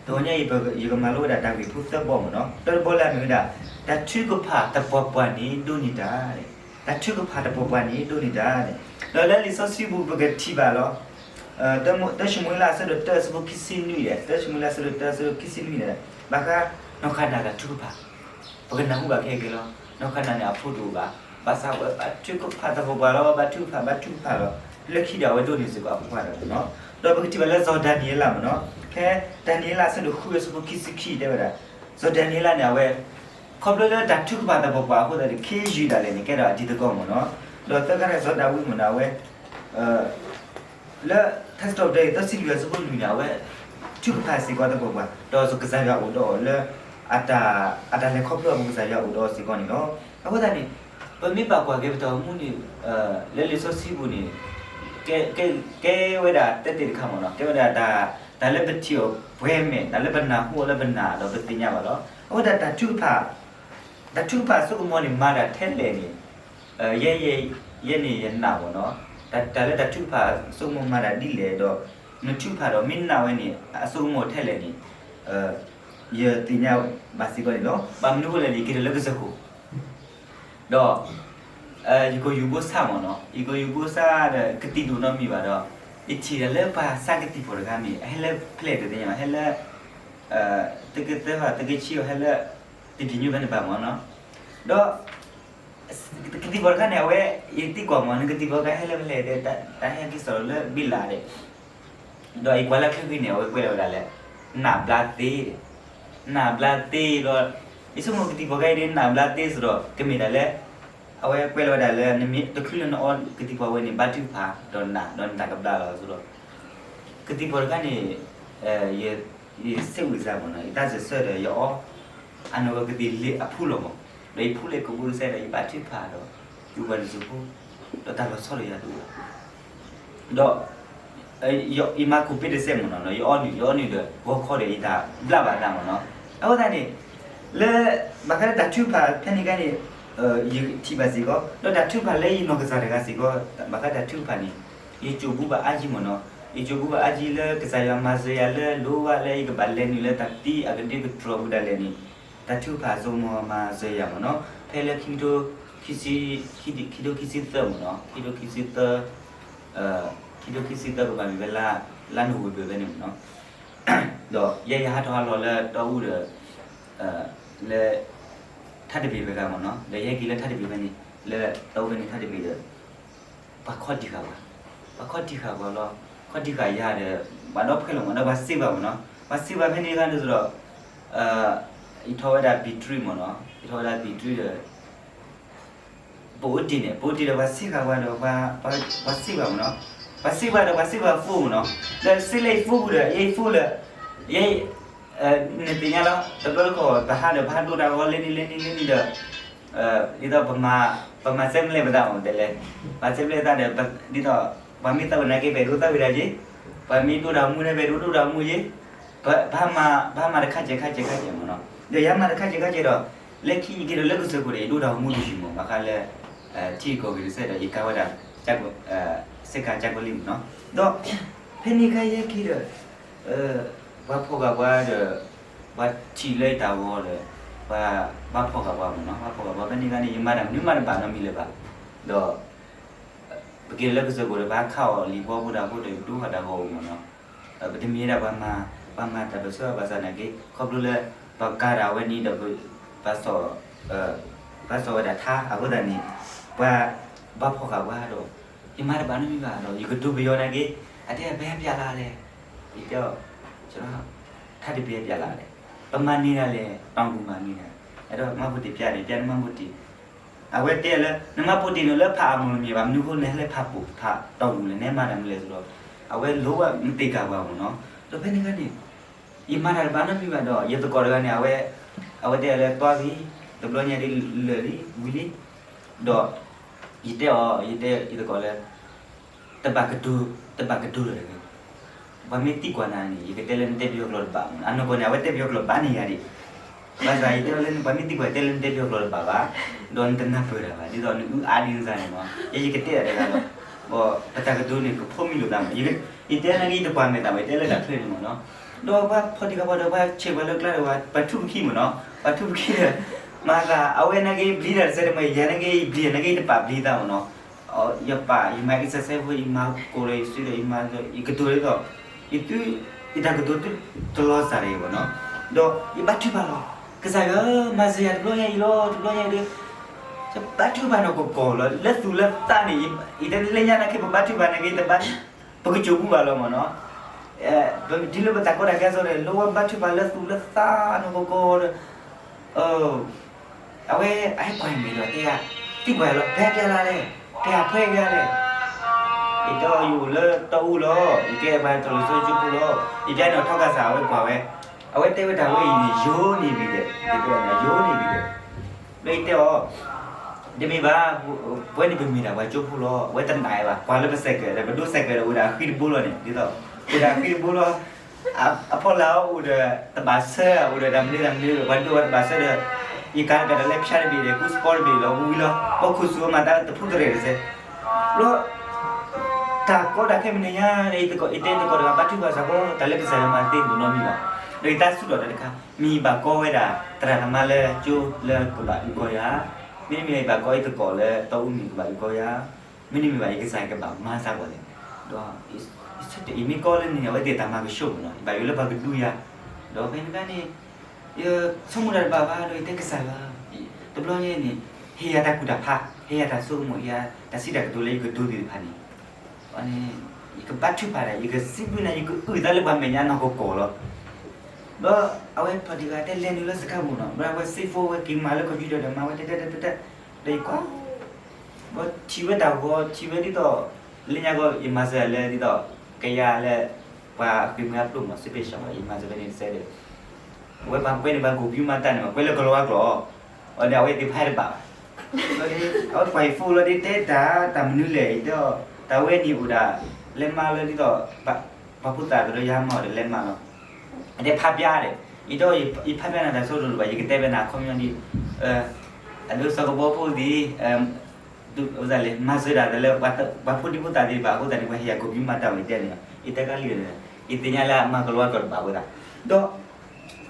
တနံၤအံၤ ယကမၤလိဝဲဒၣ်တၢ်ဂ့ၢ်ဖိသၢဘီမ့ၢ်နီၤ, တၢတဘီလၢအမ့ၢ်ဝဲဒၣ် တၢ်ထုကဖၣ်တပှၢ်ပှၢ်န့ၣ်ဒိးန့ၢ်တၢ်, တၢ်ထုကဖၣ်တပှၢ်ပှၢ်န့ၣ်ဒိးန့ၢ်တၢ်န့ၣ်, ဒီးလၢလံာ်စီဆှံပူၤပကထံၣ်ဘၣ်လီၤ. တၢၡမူၤအ့လးအဆၢဒိၣ်တၢအဆၢဖိခံဆံနွံန့ၣ်, တၢၡမူၤအ့လးအဆၢဒိၣ်တၢအဆၢဖိခံဆံနွံန့ၣ်, ဘၣ်ဃးနီၢ်ခးနၢ်တၢ်ထုကဖၣ် ပကနၢ်ဟူဘၣ်ခဲကဲလီၤ. နီၢ်ခးနၢ်န့ၣ်အဖိတအိၣ်ဘၣ်, ဘၣ်ဆၣ်ဝဲဘၣ်ထုကဖၣ်တပှၢ်ပှၢ်လီၤ, ဘၣ်ထုကဖၣ် ဘၣ်ထုကဖၣ်လီၤ, လၢခံဒီးအဝဲဒိးန့ၢ်စ့ၢ်ကီးအဖိခွါတဂၤန့ၣ်လီၤ. ဒီးပကထံၣ်ဘၣ်လၢစီၤဒၤနံးယ့လးမ့ၢ်နီၤ, ဖဲဒၤနံးယ့လးအဆၢဒိၣ်ဃုအဆၢဖိခံဆံခံတဲဝဲဒၣ်, စီၤဒၤနံးယ့လးန့ၣ် အဝဲ ခီဖျိလၢတၢ်ထုကဖၣ်တပှၢ်ပှၢ်အဃိသတးန့ၣ် ခ့ယုၢ်ဒၣ်လဲာ်န့ၣ် ကဲထီၣ်အတံၤသကိးမ့ၢ်နီၤ, ဒီးသၢခါတခါစီၤဒၤဝံးမ့ၢ်နီၤ အဝဲ လၢထါစံးထီၣ်ပတြၢၤအံၤ သၢဆံလွံၢ်အဆၢဖိလွံၢ်န့ၣ် အဝဲထုကဖၣ်စ့ၢ်ကီးတပှၢ်ပှၢ် ဒီးကစၢ်ယွၤအိၣ်ဒီးအီၤလၢ အတၢ်လဲၤခီဖျိအပူၤ ကစၢ်ယွၤအိၣ်ဒီးအီၤစ့ၢ်ကီးန့ၣ်လီၤ. အဃိသတးန့ၣ် ပမ့ၢ်ဘၣ်ကွၢ်က့ၤပတၢ်အိၣ်မူန့ၣ် လၢလံာ်စီဆှံပူၤန့ၣ် ကဲဝဲဒၣ်တဲတ့ၢ်တခါမ့ၢ်နီၤ, ကဲဝဲဒၣ် တၢ်လၢပထံၣ်အီၤပှဲၤမဲာ် တၢ်လၢပနၢ်ဟူအီၤလၢပနာ်ဒီးပသ့ၣ်ညါဘၣ်လီၤ. အဃိသတးတၢ်ထုကဖၣ် တၢ်ထုကဖၣ်အစိကမီၤန့ၣ် မၤတၢ်ထဲလဲၣ်န့ၣ် ယဲ ယဲန့ၣ်ယနာ်မ့ၢ်နီၤ, တၢ်လၢတၢ်ထုကဖၣ်အစိကမီၤမၤတၢ်ဒ်လဲၣ်ဒီး နထုကဖၣ်ဒီးမ့ၢ်နာ်ဝဲန့ၣ် အစိကမီၤထဲလဲၣ်န့ၣ် ယသ့ၣ်ညါဘၣ်စ့ၢ်ကီးန့ၣ်လီၤ. ဘၣ်မနုၤအဃိလဲၣ်န့ၣ် ယက့ၤထီၣ်လၢကစၢၢ်ခိၣ် ဒီး ယကိာ်ယူၤဘိစၢ်မ့ၢ်နီၤ, ယကိာ်ယူၤဘိစၢ်ဒီး ကသံၣ်ဒိၣ်နီတမံၤဘၣ်ဒီး ယထံၣ်ဒၣ်လၢပှၤဆါကသံၣ်ပီၣ်တဂၤန့ၣ် အဟဲလၢဖဲလဲၣ်တသ့ၣ်ညါဘၣ်, ဟဲလၢ သုးက့သၢဘၣ် သုးက့ဆံဘၣ် ဟဲလၢ တဘ့ၣ်ညိဖဲန့ၣ်ဘၣ်မ့ၢ်နီၤ, ဒီး ကသံၣ်ပီၣ်တခါန့ၣ် အဝဲ ယသံကွၢ်မ့ၢ် နကသံၣ်ပီၣ်တခါဟဲလၢဖဲလဲၣ်ဒီး တၢ်ဟဲက့ၤစးထီၣ်လၢဘ့လးဒီး ဒီးယကွၢ်လၢချၢဃံန့ၣ် အဝဲကွဲးလီၤဝဲဒၣ်လၢ နးဘျါသ့, နးဘျါသ့ဒီး ယဆိကမိၣ်ကသံၣ်ပီၣ်တခါအံၤဒ် နးဘျါသ့စ့ၢ်ဒီး ကမ့ၢ်ဒၣ်လၢ အဝဲကွဲးလီၤဝဲဒၣ်လၢ နမ့ၢ်တချုးလၢနအီကသံၣ်ပီၣ်ဝဲန့ၣ် ဘါထုကဖၣ်ဒီးနး ဒီးနတၢ်ကဘျါလီၤစ့ၢ်ဒီး ကသံၣ်ပီၣ်တခါန့ၣ် ယစ့းဝံစၢ်မ့ၢ်နီၤ ယတၢ်စၢၤဆၢဒီးယအီ အနီၢ်ကီၢ်ကသံၣ်လ့အဖူလီၤမး, ဒီးယဖူလ့ကဘူးကစဲဒီး ယဘါထုကဖၣ်ဒီး ယဝၤနုာ်စူၤဖိ ဒီးတၢ်လီၤဆီဒီးယၤတအိၣ်ဘၣ်, ဒီး ယမၤကူၣ်ပ့တစဲးမ့ၢ်နီၤ ဒီးယအီနုာ် ယအီနုာ်ဒီး ဂီၤခီဒီးယတၢ်ဘျါဘၣ်သးမ့ၢ်နီၤ, အဃိသတးန့ၣ် လၢ ဘၣ်ဃးလၢတၢ်ထုကဖၣ်ဖဲန့ၣ်ခါန့ၣ် ယထံၣ်ဘၣ်စ့ၢ်ကီး ဒီးတၢ်ထုကဖၣ်လၢယနီၢ်ကစၢ်တဂၤစ့ၢ်ကီး ဘၣ်ဃးတၢ်ထုကဖၣ်န့ၣ် ယစိာ်ဘူးဘၣ်အါကံမ့ၢ်နီၤ, ယစိာ်ဘူးဘၣ်အါကံလၢကစၢ်ယွၤမၤစၢၤယၤလၢ လိၣ်ဘၣ်လၢယကဘၣ်လဲၤနုာ်လၢတၢ်သံအကဒုကတြီၤဝံၤဒၣ်လဲာ်န့ၣ် တၢ်ထုကဖၣ်အစိကမီၤမၤစၢၤယၤမ့ၢ်နီၤ, ဖဲလၢ ခံကထိခံဆံသၢမ့ၢ်နီၤ ခံကထိခံဆံသၢ ခံကထိခံဆံသၢကဘၣ်မ့ၢ်ဝဲလါ လါနိၣ်ဝ့ဘၢၣ်ဖဲန့ၣ်မ့ၢ်နီၤ, ဒီးယဲယဟးထီၣ်ဟးလီၤလၢတီအူဒီး လၢ ထါတဘ့ၣ်ဖဲဂၤမ့ၢ်နီၤ ဒီးယဟဲက့ၤလၢထါတဘ့ၣ်ဖဲန့ၣ် လၢတီအူဖဲန့ၣ်ထါတဘ့ၣ်ဒီး ပှၤခီၣ်တံၢ်ဃာ်ပှၤ, ပှၤခီၣ်တံၢ်ဃာ်ပှၤလီၤ, ခီၣ်တံၢ်ဃာ်ယၤဒီး ပှၤဒီဖှဲလီၤမ့ၢ်ဒီးပှၤစံးဘၣ်မ့ၢ်နီၤ, ပှၤစံးဘၣ်ဖဲန့ၣ်ဂၤဒ်သိးဒီး ယထီၣ်ဝဲဒၣ်ဘံၣ်တြံမ့ၢ်နီၤ, ယထီၣ်ဝဲဒၣ်ဘံၣ်တြံဒီး ပအိၣ်တ့ၢ်န့ၣ် ပအိၣ်တ့ၢ်ဒီးပှၤစံးဃာ်ပှၤဒီး ပှၤစံးဘၣ်မ့ၢ်နီၤ, ပှၤစံးဘၣ်ဒီးပှၤစံးဘၣ်ဖိမ့ၢ်နီၤ, ဒီးစံးလၢယဖိပူၤဒီး ယဖိလၢ ယ နသ့ၣ်ညါလီၤ တဘျီတခီၣ် ပဟးဒီးပဟးဒိတၢ်ဂီၤလၢနံၤလၢနံၤလၢနံၤဒီး ဒ်သိး ပမၤစဲမလဲၣ်ပသးမ့ၢ်တဲလဲၣ်, ပမၤစဲမလဲၣ်သးဒီး ဒ်သိး ပှၤမ့ၢ်သးဝံၣ်နာ်က့ ပအဲၣ်ဒိးသးဝံၣ်ဒၣ်က့ၤ, ပှၤမ့ၢ်ဒိတၢ်ဂီၤမူန့ၣ် ပအဲၣ်ဒိးဒိတၢ်ဂီၤမူက့ၤ, ပဟးမၤတခါကဲးခါကဲးခါကဲးမ့ၢ်နီၤ, ဒီးယဟးမၤတခါကဲးခါကဲးဒီး လၢခံယက့ၤဒီးလၢကစၢၢ်ခိၣ်ဒီး ယဒိတၢ်ဂီၤမူတယုၢ်မ့ၢ် ဘၣ်ဃးလၢ ထံကီၢ်ဂ့ၤတစဲးဒီး ယကါဝဲဒၣ် စဲးကါကၢကလံမ့ၢ်နီၤ, ဒီး ဖဲန့ၣ်ခါယဲက့ၤဒီး ပှၤဖီၣ်ဃာ်ပှၤဒီး ပှၤထံၣ်လၢယတၢ်ဂီၤဒီး ပှၤဘၣ်ဖီၣ်ဃာ်ပှၤမ့ၢ်နီၤ, ဘၣ်ဖီၣ်ဃာ်ပှၤဖဲန့ၣ်ခါန့ၣ် ယမၤတၢ်မနုၤမးတဘၣ်နီတမံၤလၢၤဘၣ်, ဒီး ပက့ၤလၢကစၢၢ်ခိၣ်ဒီး ပဟးခးအီၣ်လံာ်ဘီဖိတၢ်ဖိဒီး ယဒိဃာ်တၢ်ဂီၤအိၣ်မ့ၢ်နီၤ, ပတမ့ၢ်ဒၣ်ပှၤမၤ ပှၤမၤတၢ်ပၢၢ်ဆၢဘၣ်ဆၣ်နာ်က့ ခီဖျိလၢ ပှၤကၤဒၣ်ဝဲန့ၣ်ဒီး ပ ပှၤစိာ်ဝဲဒၣ်ထါအဃိသတးန့ၣ် ပှၤဘၣ်ဖီၣ်ဃာ်ပှၤဒီး ယမၤတဘၣ်နီတမံၤဘၣ်ဒီး ယကတိၤပယီၤနာ်က့ အတဲဘဲပျးလၢ်လဲၣ်, ယတဲအီၤ ထါတဘ့ၣ်ပျးလၢ်လဲၣ်, ပမၤန့ၢ်ဒၣ်လဲၣ် တီၢ်ပူၤမၤန့ၢ်ဒၣ်, အဲၣ်ဒိးမၤဘိတ့ၢ်ပျးန့ၣ် ပျးနမၤဘိတ့ၢ် အဝဲတဲလၢ နမၤဘိတ့ၢ်န့ၣ်လၢဖးအမုၢ်မ့ၢ်ဘၣ် မနုၤအဃိနဟဲလၢဖးပူၤ ဖးတီၢ်ပူၤလဲၣ် နဟဲမၤတၢ်မနုၤလဲၣ်သိးဒီး အဝဲလိၣ်ဝဲမ့ၢ်တ့ၢ်ကၤပှၤမ့ၢ်နီၤ, ဒီးဖဲန့ၣ်ခါန့ၣ် ယမၤတၢ်တဘၣ်နီတမံၤဘၣ်ဒီး ယသကိးတဂၤန့ၣ် အဝဲ အဝဲတဲလၢ သွားပြီ, တဘျီညါဒ်လၢာ်လံ ဝံၤလံ, ဒီး ယတဲအီၤ ယတဲယသကိးလၢ တဘၣ်ကတိၤ တဘၣ်ကတိၤလၢၤတဂ့ၤ, ပှၤမ့ၢ်သံကွၢ်နၤန့ၣ် ယကတဲလၢနတဲပယီၤကျိာ်တဘၣ်မ့ၢ်နီၤ, အနီၢ်ကီၢ်န့ၣ် အဝဲတဲပယီၤကျိာ်ဘၣ်န့ၢ်ယၤဒံး, ဘၣ်ဆၣ်ယတဲလၢ ပှၤမ့ၢ်သံကွၢ်တဲလၢနတဲပယီၤကျိာ်တဘၣ်ဘၣ်, ဒီးနတနၢ်ပၢၢ်တၢ်ဘၣ် ဒ်သိးနအုၣ်အါဒ်န့ၣ်မ့ၢ်နီၤ, ယဲယကတဲဒၣ်တဂၤလီၤ, ပတၢ်ကတိၤန့ၣ် ကဖိးမံလိာ်သးမ့ၢ်, ယတဲနာ်က့ ယတကွၢ်မဲာ်သးဘၣ် ယတဲလၢတၢ်ချၢန့ၣ်မ့ၢ်နီၤ, ဒီးပှၤဖီၣ်တံၢ်ဃာ်ပှၤဒီးပှၤဆဲးပှၤလၢကျါဒီး ပှၤထူၣ်ပခံမ့ၢ်နီၤ, ပှၤထူၣ်ပခံဒီး မၤသး အဝဲနာ်က့ဘျံၤတၢ်တစဲးတမှဲၤ ယၤနာ်က့ဘျံၤ နာ်က့တပာ်ဘျံၤသးမ့ၢ်နီၤ, ယပာ် ယမၤ exercise ဖိ ယမၤကိၢ်ဒီးယစုဒီး ယမၤ ယကတိၤဒ်သိး ယသု ယတၢ်ကတိၤသုတလီၤစၢ်ဒီးယၤမ့ၢ်နီၤ, ဒီးယဘါထုကဖၣ်လီၤ, ကစၢ်ယွၤဧၢ မၤစၢၤယၤတဘျီညါအံၤလီၤ, တဘျီညါအံၤဒီး ယဘါထုကဖၣ်နီၢ်ကီၢ်ကီၢ်လီၤ, လၢသူၣ်လၢသးန့ၣ် ယတလၢညါနာ်က့ ပဘါထုကဖၣ်နာ်က့ တဘါ ပကစိာ်ဘူဘၣ်လီၤမ့ၢ်နီၤ, ပဒ်လၢပတၢ်ကီတၢ်ခဲအသိးဒီး လၢဝဲဘါထုကဖၣ်လၢသူၣ်လၢသးနီၢ်ကီၢ်ကီၢ်ဒီး အဝဲအဟဲကွၢ်မ့ၢ်ဒီးတဲယၤ, သံကွၢ်လီၤ ဖဲပျဲလၢလဲၣ်, ဖဲအဖှဲဂၤလဲၣ်, ယတဲအီၤ ယအိၣ်လၢတီအူလီၤ, ယကဲပှၤတၢ်လီၢ်စီဆှံဖိလီၤ, ယတဲန့ၣ်ထီၣ်ကစၢ် အဝဲကွၢ်ဝဲ, အဝဲတဲဝဲတၢ်ဝဲအံၤန့ၣ် ယိၤန့ၢ်ဘံၤဒဲး, ယိၤန့ၢ်ဘံၤဒဲး, ဒီးယတဲအီၤ တမ့ၢ်ဘၣ်, ပဝဲန့ၣ်ပမ့ၢ်ဒၣ်ပှၤကၠိဖိလီၤ, အဝဲတနာ်ဘၣ်, ကွၢ်လၢပစဲးကဲးဒီး ပဒိစဲးကဲးဒီး အိၣ်ဒၣ်ဃံတဘိလီၤန့ၣ် ဒ်သိး အိၣ်ဒၣ်ဃံတဘိလီၤ, အဖီလာ်အိၣ်ဒီးတဘၣ်ဆၢ, အိၣ်ဒီးတၢ်မနုၤတၢ်မနုၤ ပှၤဒိပှၤတဘၣ်ဆၢဒီး ယကၤကဒီးလၢဖၠါတဘ့ၣ်ဒီး ကူစပီတဘ့ၣ်လီၤ ဝံၤလီၤ, ဘီခိၣ်စူၤအမၤတၢ်တဖုတရဲၣ်တစဲး, ဘျီ တၢ်ကီတၢ်ခဲမနုၤညါ ယတဲသကိးတဂၤ ဘါထုကဖၣ်စ့ၢ်ကီး တၢ်လၢကစၢ်ယွၤမၤသ့တနီတမံၤဘၣ်, ဒီးယတၢ်စူၢ်ထီၣ်တၢ်တခါ မ့ၢ်ယဘၣ်ကီဝဲဒၣ် သရၣ်သမါလၢကၠိလၢကဘၣ်အုၣ်ကီၤယၤ, မ့တမ့ၢ်ယဘၣ်ကီယသကိးလၢတီအူမ့ၢ်ကဘၣ်အုၣ်ကီၤယၤ, မ့တမ့ၢ်ဘၣ်ယကစၢ်ယွၤကဘၣ်မၤသးပှၤလဲၣ်, ဒီး ယမ့ၢ်ကီလၢန့ၣ် အဝဲသ့ၣ်တၢ်မၤကဆှီမ့ၢ်နီၤ, ယဘၣ်ယိၣ်လၢပှၤကဒူယၤ, ဒီးဖဲန့ၣ်အခါန့ၣ် ယဆိကမိၣ်တၢ်တဘၣ်ဘၣ်ဒီး ယတဲကစၢ်ယွၤ, တဘျီညါအံၤန့ၣ် ဟ့ၣ်ယၤတၢ်ကူၣ်တၢ်ဖး, ဟ့ၣ်ယၤတၢ်ဆိကမိၣ်, ဟ့ၣ်ယၤတၢ်စံးတၢ်ကတိၤလၢယကဒိသ့ၣ်တဖၣ်န့ၣ်, န့ၣ် ယကဘါထုကဖၣ်ဒီး ယကစံးဘျုးနၤ ယကအုၣ်သးလၢပှၤမဲာ်ညါနီၢ်ကီၢ်ကီၢ်လီၤ. ဒီးအဝဲဖီၣ်တံၢ်ဃာ်တဲလဲၤနုာ်လၢစကၤပူၤနီၤ, ဒီးအဝဲစ့ဖိဝဲက့ၤမၤလၢ computer ဒီး မၤဝဲတဲတဲတဲတဲတဲ, ဒီးယကွၢ် ဒီးထံၣ်ဝဲတၢ်ဂီၤ ထံၣ်ဝဲဒ်သိး လၢညါကီး ယမၤစၢၤလၢဒ်သိး ကယၤလၢ ပှၤဃ့ၢ်မှံဟးဖျိးမး စ့ပ့းရှၢၣ်ဝဲ ယမၤစၢၤဖဲန့ၣ်တစဲးဒီး အဝဲပှၤကွဲးန့ၣ် ပှၤကိးပံမၤတၢ်န့ၣ် ပှၤကွဲးလၢကလီၤဝါကျိာ်, အဒီးအဝဲသ့ၣ်တဖၣ်တဘၣ်ဘၣ်. အဝဲကွၢ်ယ phone လီၤဒီး တဲတၢ် တၢ်မနုၤလဲၣ် ယတဲအီၤ တၢ်ဝဲန့ၣ်အိၣ်ဒၣ် လဲၤမၤလၢဒ်သိး ပှၤဖိသၣ်သ့ၣ်ဒီးယၤမၤအီၤဒီးလဲၤမၤလီၤ. အတဲဖးပျါဒီး ယတဲအီၤ ယဖးပျါနၤတၢ်ဆိဒိၣ်တဘၣ် ယကတဲဖဲနၤအခီပညီဒ် အဒိ စီၤကဘီဖိသ့ၣ် မၤစၢၤဒၣ်လၢ ပှၤဖိဒံဖိသၣ်သ့ၣ်တဖၣ်အဃိသတးန့ၣ် ပှၤဟ့ၣ်ယၤကိးပံမၤတၢ်ဝဲတဲန့ၣ် ယတဲကါလံဒီး ယသ့ၣ်ညါလၢအမၤကလီၤဝါကျိာ်တဘၣ်အဃိသတး ဒီး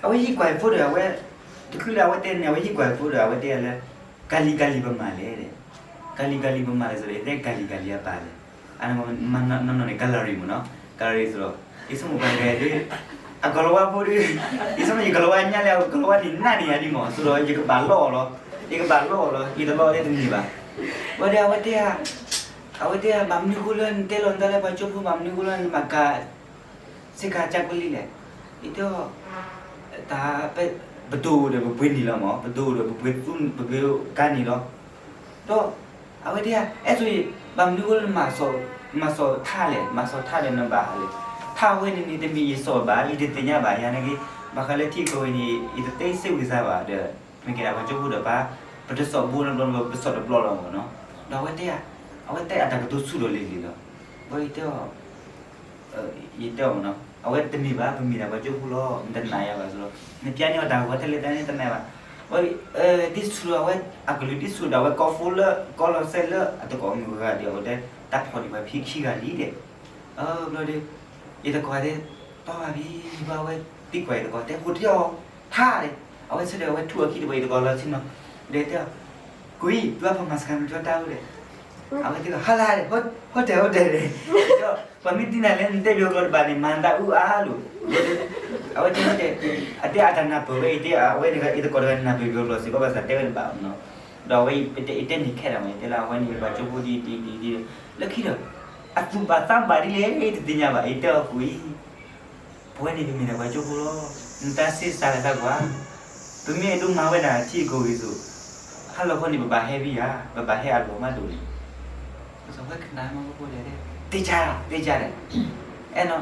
အဝဲဟံးကွၢ်ယ phone ဒီး အဝဲ တချုးလၢအဝဲတဲန့ၣ် အဝဲဟံးကွၢ်ယ phone ဒီး အဝဲတဲယၤလၢ ကၤလံၤကၤလံၤပမၤလဲၣ်ဒီး ကၤလံၤကၤလံၤပမၤလဲၣ် စီၤဒီး ယတဲကၤလံၤကၤလံၤအပၢ်လဲၣ် အနီၢ်နီၢ်န့ၣ် gallery မ့ၢ်နီၤ gallery စီၤဒီး ယဆိကမိၣ်ပှၤတဂၤဒီး အကလီၤဝါဖိဒီး ယဆိကမိၣ်ယကလီၤဝါညါလၢအကလီၤဝါန့ၣ်နးန့ၢ်ယၤဒ်မး စီၤဒီး ယကဘၣ်လီအီၤလီၤ ယကဘၣ်လီအီၤလီၤ ယတလီအီၤလၢတမ့ၢ်ဘၣ် ဝဲဒီးအဝဲတဲ အဝဲတဲ ဘၣ်မနုၤဃိလၢနတဲလီၤနသးလၢပှၤကၠိဖိ ဘၣ်မနုၤဃိလၢနဘၣ်ကၤ စ့ကၤကၢ်ကလံလဲၣ် ယတဲအီၤ တၢ် ပဒိၣ်အိၣ်ဒီးပပှ့ၤနံၤလီၤမး ပဒိၣ်အိၣ်ဒီးပပှ့ၤသူ ပပှ့ၤကါနံၤလီၤ ဒီး အဝဲတဲ အဲၣ်ဆိ ဘၣ်မနုၤဃိလၢနမၤစီၣ်ထါလဲၣ် မၤစီၣ်ထါဒီးနဘၣ်လဲၣ် ထါဝဲန့ၣ်န့ၣ် တမ့ၢ်ယစီၣ်ဘၣ် ယတသ့ၣ်ညါဘၣ် ယၤနာ်က့ ဘၣ်ဃးလၢထံကီၢ်အံၤန့ၣ် ယတသ့စ့ဝံသးဘၣ်ဒီး မ့ၢ်ကဲဒၣ်ပှၤကၠိဖိဒီးပၢ် ပတစီၣ်ဘိလၢဘျီ ပစီၣ်တဘျီလီၤမးနီၤ ဒီးအဝဲတဲ အဝဲတဲအတၢ်ကတိၤဆူၣ်ဒီးလံၤလံၤလီၤ ဝဲယတဲအီၤ ယတဲအီၤမးနီၤ အဝဲတမ့ၢ်ဘၣ် ပမ့ၢ်ဒၣ်ပှၤကၠိဖိလီၤ နတနာ်ယၤဘၣ်သိး နပျါန့ၢ်အီၤတၢ်ဂီၤထဲလဲၣ်တၢ်န့ၣ်တနာ်ဘၣ် ဝဲ ဒ်ဆူၣ်ဒီးအဝဲ အကလုၢ်ဒ်ဆူၣ်ဒီးအဝဲကီၢ်ဖိလၢ ကီၢ်လီၤစဲးလၢအတကိးမုၢ်ဂၤဒီး အဝဲတဲ တၢ်ဖီၣ်န့ၢ်ပှၤဖံခံဂၤလံဒီး ဘျီဒီး ယတကိးတဲ တီၢ်ဘၣ်ဖံ ဘၣ်ဝဲသံကွၢ်ယတကိးတဲ ဟိးတ့ၢ်အီၤ ထါဒီး အဝဲဆၢဒီးအဝဲထူၣ်အခံတပှၤယတကိးလီၤဆ့နီၤ ဒီးတဲအီၤ ကွံာ် ပှၤဖီၣ်မၤစကၤမုၢ်ကၠီတၢ်အိၣ်ဒီး အဝဲသံကွၢ် ဟါလၢဒီး ဟိးတဲာ်ဟိးတဲာ်ဒီး ပှၤမ့ၢ်သံနၤလၢနတဲဘၣ်ကျိာ်တဘၣ်န့ၣ် မၤနတၢ်အုၣ်အါလိာ် အဝဲတဲ အတဲအတၢ်နၢ်ပၢၢ်ဝဲ ယတဲအဝဲန့ၣ် ယတကိးတဂၤနၢ်ပၢၢ်ဘၣ်ကျိာ်စ့ၢ်ကီးဘၣ်ဆၣ်တဲဝဲတဘၣ်နီၤ ဒီးအဝဲ ယတဲန့ၣ်ခဲဒီးမး ယတဲလၢအဝဲန့ၣ် ပှၤကၠိဖိဒ်ဒ်ဒ်ဒ် လၢခံဒီး အသူၣ်ဘၣ်သးဘၣ်ဒ်လဲၣ် တသ့ၣ်ညါဘၣ် ယတဲအီၤကွံာ် ပဝဲန့ၣ်ပမ့ၢ်ဒၣ်ပှၤကၠိဖိလီၤ. နတၢ်စ့စးလၢသးကွၢ်, ပမ့ၢ်အဲၣ်ဒိးမၤဝဲဒၣ်ထံကီၢ်ဂ့ၤစိၤ, ဟါလီၤခီန့ၣ် ပဘၣ်ဟဲဖဲယၤ, ပဘၣ်ဟဲအလီၢ်မးဒိၣ်န့ၣ်, သ့ၣ်ညါ, သ့ၣ်ညါ, အဲၣ်နီၤ,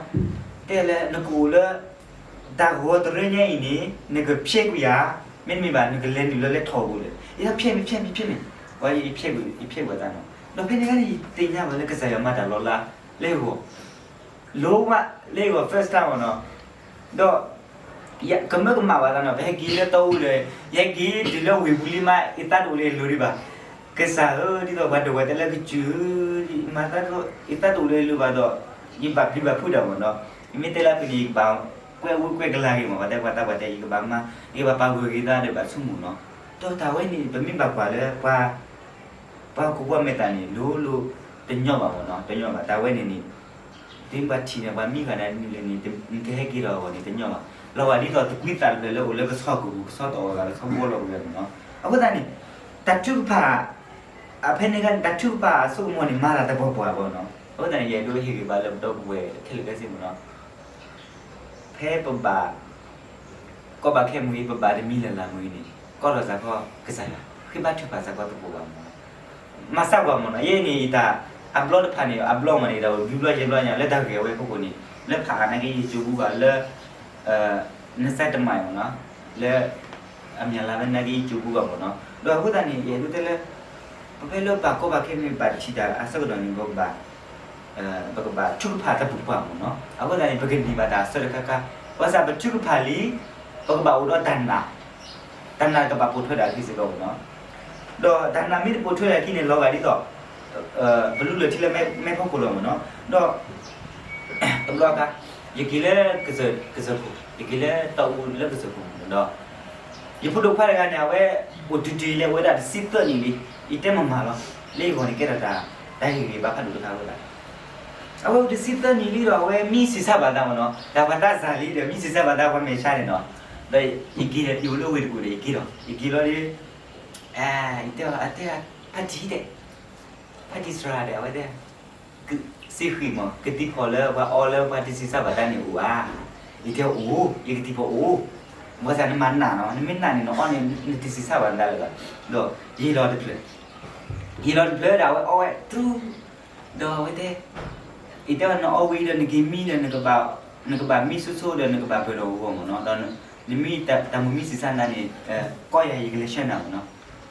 တဲလၢနကအိၣ်လၢ တၢ်ဂီၤတရၢညါအံၤန့ၣ် နကဖျဲးကွံာ်ဧါ, မ့တမ့ၢ်ဘၣ် နကလဲၤနုာ်လၢလဲၤထီၣ်ပူၤလဲၣ်, ယဖျဲးမ့ၢ်ဖျဲးမ့ၢ်ဖျဲးမ့ၢ်, ဝဲယဖျဲးကွံာ်သးနီၤ, ဒီးဖဲန့ၣ်အခါန့ၣ် ယသ့ၣ်ညါဘၣ်လၢကစၢ်ယွၤမၤတၢ်လီၤလးလၢယဂီၢ် လိၤမးလၢယဂီၢ် first time မ့ၢ်နီၤ, ဒီး ကမၢကမၣ်ဘၣ်သးနီၤ, ပဟဲက့ၤလၢတီအူဒီး ယဟဲက့ၤတုၤလၢဝ့ၢ်ပူၤလံမး ယသးတအိၣ်လၢယလိၤဒံးဘၣ်, ကစၢ်ဧၢ ဒ်သိးပှၤဒိးဝဲတၢ်လၢကစၢၢ်, မၤသးဒ်သိး ယသးတအိၣ်လၢယလိၤဘၣ်ဒီး ယဘၣ်ပျံၤဘၣ်ဖုးတၢ်မ့ၢ်နီၤ, ယမ့ၢ်တဲလၢအပူၤန့ၣ် ယကဘၣ် ကွဲးဝူကွဲးကလၤဂ့ၤမး, ပှၤတဲပှၤသးပှၢ်တဲ ယကဘၣ်မၤ ယကဘၣ်ပာ်ဂၢၢ်ဂ့ၤသးဒီးဘၣ်ဆိကမိၣ်နီၤ. ဒီးတၢ်ဝဲန့ၣ် ပမ့ၢ်ဘၣ်ကွၢ်လၢပှၤ ပှၤဟီၣ်ခိၣ်ဖိအမဲာ်သၣ်န့ၣ် လိၤလိၤ တညီဘၣ်မးနီၤ, တညီဘၣ် တၢ်ဝဲန့ၣ်န့ၣ် ဒ်ပှၤထံၣ်န့ၣ် ပှၤမံဂၤန့ၣ်န့ၣ် နကဟဲက့ၤထီၣ်အဂီၢ်န့ၣ် တညီဘၣ်. လီၤဂာ်ဒ်သိးတကွံသးတဖျၢၣ်လၢအိၣ်လၢကဆီကပူၤ ကဆီတအီၣ်ဂၤ ကဆီဘီလီၤပူၤမးနီၤ. အဃိသတးန့ၣ် တၢ်ထုကဖၣ် အဖဲန့ၣ်အခါန့ၣ် တၢ်ထုကဖၣ်အစိကမီၤန့ၣ် မၤတၢ်တပှဲၤပှဲၤဘၣ်နီၤ. အဃိသတးန့ၣ် ယအဲၣ်ဒိးဟ့ၣ်ဂံၢ်ဘါလၢပဒီပုၢ်ဝဲၢ်ခဲလၢာ်ခဲဆ့မးနီၤ. ဖဲပဘၣ် ကီၢ်ဘၣ်ခဲမူအံၤ ပဘၣ်တမံၤလၢ်လၢ်မူအံၤန့ၣ် ကီၢ်ဒီးစၢ်ကီၢ်ကစၢ်ယွၤ ဃ့ဘါထုကဖၣ်စၢ်ကီၢ်သကိးဘၣ်မးနီၤ. မၤစၢ်ကွၢ်မးနီၤ, ယဲန့ၣ်ယတၢ် အဘျီတဖၣ်န့ၣ် အဘျီမးန့ၣ် တၢ်အိၣ်ဘျုးဘျီယဲၢ်ဘျီညါ လၢတၢ်ဂ့ၢ်အဝဲအဖီခိၣ်န့ၣ် လၢဖးအါနာ်က့ယကၠိပူၤဘၣ်လၢ နစဲးတမံၤမးနီၤ, လၢ အမံၤလၢ်လၢ်ဖဲနာ်က့ယကၠိပူၤဘၣ်မးနီၤ. ဒီးအဃိသတးန့ၣ် ယအဲၣ်ဒိးတဲလၢ ပဖဲလၢပဘၣ်ကီဘၣ်ခဲမ့ၢ်ဘၣ်ထံၣ်တၢ်အဆၢကတီၢ်န့ၣ် ပကဘၣ် ပကဘၣ်ထုကဖၣ်တပူၤပှၢ်မးနီၤ. အဃိသတးန့ၣ် ပကန့ၢ်ဘၣ်တၢ်အဆၢတခါခါ, ဘၣ်ဆၣ်ပထုကဖၣ်လံ ပကဘၣ်အိၣ်ဒီးတၢ်နာ်, တၢ်နာ်ကဘၣ်ပိာ်ထွဲဒၣ်အခံစ့ၢ်ကီးမးနီၤ. ဒီးတၢ်နာ်မ့ၢ်တပိာ်ထွဲဒၣ်အခံန့ၣ် လီၤဂာ်ဒ်သိး ပလူလၢာ်ထံလၢမဲးဖီခိၣ်လီၤမးနီၤ. ဒီး တဘျီအခါ ယက့ၤလၢ ကစၢၢ်ခိၣ်, ယက့ၤလၢတီအူလၢကစၢၢ်ခိၣ်မးနီၤ. ဒီး ယဖိဒိၣ်ခွါတဂၤန့ၣ် အဝဲအိၣ်တုၤတုၤလံ အဝဲဒၣ်တဆံသၢနံၣ်လံ, ယတဲမၤမၤလီၤ, လၢယဂီၢ်န့ၣ်ကဲထီၣ်တၢ် တၢ်ဟ့ၣ်ဂံၢ်ဘါဖးဒိၣ်တခါဝဲဒၣ်. အဝဲအိၣ်တဆံသၢနံၣ်လံဒီး အဝဲမံဆံးစၢ်ဘၣ်သးမးနီၤ, တၢ်ပှၤသးစၢ်လံဒီး မံဆံးစၢ်ဘၣ်သးပှၤမဲာ်ဆှးန့ၣ်နီၤ. ဒီးယက့ၤဒီး ယအိၣ်လၢဝ့ၢ်တကူၣ်ဒီး ယက့ၤလီၤ, ယက့ၤလီၤဒီး ယတဲအီၤ အတဲ ဖါတံၢ်ဒီး ဖါတံၢ်စှၤဒီး အဝဲတဲ စ့ဃံးမး ကသံၣ်ဖီၣ်လၢပှၤအီလၢပှၤတဆံးစၢ်ဘၣ်သးန့ၣ်အိၣ်ဧါ. ယတဲအီၤအိၣ်, ယကသံၣ်ဖီၣ်အိၣ်, ဘၣ်ဆၣ်နမၤနာ်နီၤ, နမ့ၢ်နာ်န့ၣ် နအီန့ၣ် နတဆံးစၢ်ဘၣ်သးလၢၤဘၣ်. ဒီးယ့ၢ်လီၤတဖျၢၣ်, ယ့ၢ်လီၤတဖျၢၣ်ဒီး အဝဲအီဝဲတြူ ဒီးအဝဲတဲ ယတဲအီၤ နအီဝံၤဒီး နက့ၤမံဒီး နကဘၣ်မံဆိဆိဒီး နကဘၣ်ပၢၢ်ဒီးဂီၤမးနီၤ, ဒီးနမံတၢ်မုာ်မံဆံးစၢ်နၤန့ၣ် ကိးယၤ ယကလဲၤဆှၢနၤမးနီၤ.